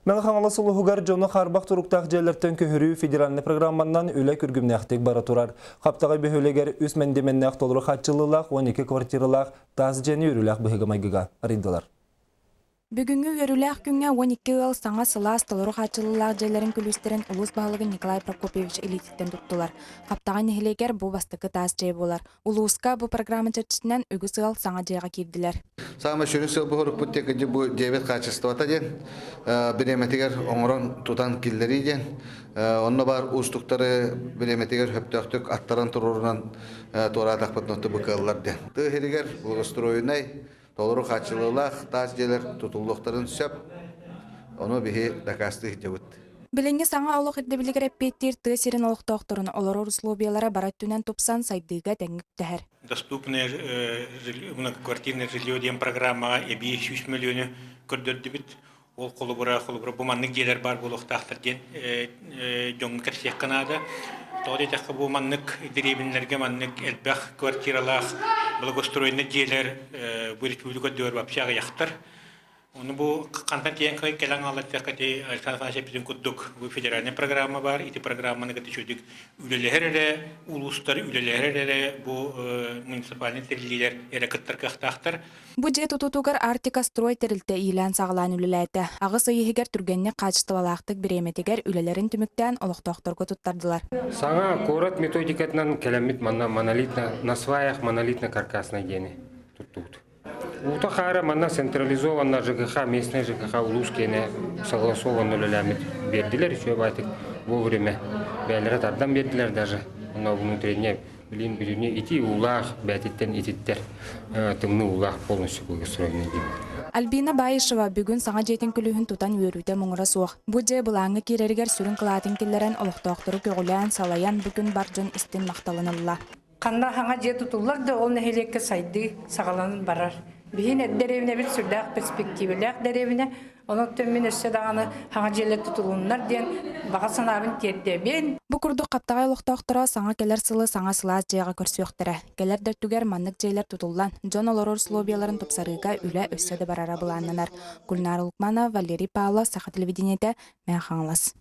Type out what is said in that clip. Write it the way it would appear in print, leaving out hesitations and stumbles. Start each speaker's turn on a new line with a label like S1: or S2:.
S1: Мэҥэ Хаҥалас улууһугар дьону хаарбах туруктаах дьиэлэртэн көһөрүү федеральнай программаннан үлэ күргүмнээхтик бара турар. Хаптаҕай бөһүөлэгэр үс мэндиэмэннээх толору хааччыллыылаах 12 квартиралаах таас дьиэни үөрүүлээх быһыыга-майгыга арыйдылар.
S2: Бүгүҥҥү үөрүүлээх күҥҥэ 12 ыал саҥа сылаас толору хааччыллыылаах дьиэлэрин күлүүстэрин улуус баһылыгын Николай Прокопьевич илиититтэн туттулар. Хаптаҕай нэһилиэгэр бу бастакы таас дьиэ буолар. Улууска бу программа чэрчитинэн үгүс ыал саҥа дьиэҕэ киирдилэр.
S3: Саамай сүрүн сыал-сорук диэн бу дьиэбит хаачыстыбата диэн бириэмэтигэр оҥорон тутан киллэрии диэн онно баар уустуктары бириэмэтигэр сөптөөхтүк аттаран туруорунан туораатахпытына бу кыаллар диэн. Тыа сиригэр благоустроенай толору хааччылыылаах таас дьиэлэр тутуллуохтарын сөп. Ону биһи дакаастыы сылдьабыт.
S2: Билиҥҥи саҥа олох ирдэбилигэр эппиэттиир тыа сирин олохтоохторун олорор условиялара бары өттүнэн тупсан сайдыыга тэҥҥэ үктэһэр.
S4: Доступное многоквартирное жилье диэн программаҕа эбии 100 мөлүйүөнү көрдөрдүбүт. Ол холобура, холобура бу маннык дьиэлэр баар буолуохтаахтар диэн дьоҥҥо кэпсиэххэ наада. Тоҕо диэтэххэ бу маннык дэриэбинэлэргэ маннык элбэх квартиралаах благоустроенный дьиэлэр бу республика үрдүгэр вообще аҕыйахтар. Ону бу хантан тиийэн кэлэн хааллар ити Александр Афанасьевич эппитин курдук бу федеральнай программа баар. Ити программаны кытта үчүгдүк үлэлэһэр эрэ улуустар үлэлэһэр эрэ бу муниципальнай тэриллиилэр эрэ кыттар кыахтаахтар.
S2: Бу дьиэ тутуутугар Арктика строй тэрилтэ иилээн-саҕалаан үлэлээтэ. Аҕыс ый иһигэр түргэнник хаачыстыбалаахтык бириэмэтигэр үлэлэрин түмүктээн олохтоохторго туттардылар.
S5: Саҥа куорат методикатынан кэлэммит манна монолитно на сваях монолитно-каркасный диэни туттубут. Уута хаара манна централизованно ЖКХ, местный ЖКХ улуус киэнэ согласованно үлэлээммит биэрдилэр үчүгэй баайтык вовремя бэйэлэрэ тардан биэрдилэр даже онно внутренне Билин билини ити уулаах бээтиттэн ититтэр тымныы уулаах полностью благоустроенный диэн.
S2: Альбина Баишева бүгүн саҥа дьиэтин күлүүһүн тутан үөрүүтэ муҥура суох. Бу дьиэ былааҥҥа киирэригэр сүрүн кылаатын киллэрэн олохтоохтору көҕүлээн, салайан бу күн бар дьон истин махталын ылла.
S6: Ханна саҥа дьиэ тутуллар да ол нэһилиэккэ сайдыы саҕаланан барар. Биһин дэриэбинэбит сүрдээх перспективэлээх дэриэбинэ. Онон мин өссө даҕаны саҥа дьиэлэр тутулуннар диэн баҕа санаабын тиэрдэбин.
S2: Бу курдук Хаптаҕай олохтоохторо саҥа кэлэр сылы саҥа сылаас дьиэҕэ көрсүөхтэрэ. Кэлэр да өттүгэр маннык дьиэлэр тутуллан, дьон олорор условияларын тупсарыыга үлэ өссө да барара былааннанар. Гульнара Лукманова, Валерий Павлов, Саха телевидениетэ, Мэҥэ Хаҥалас.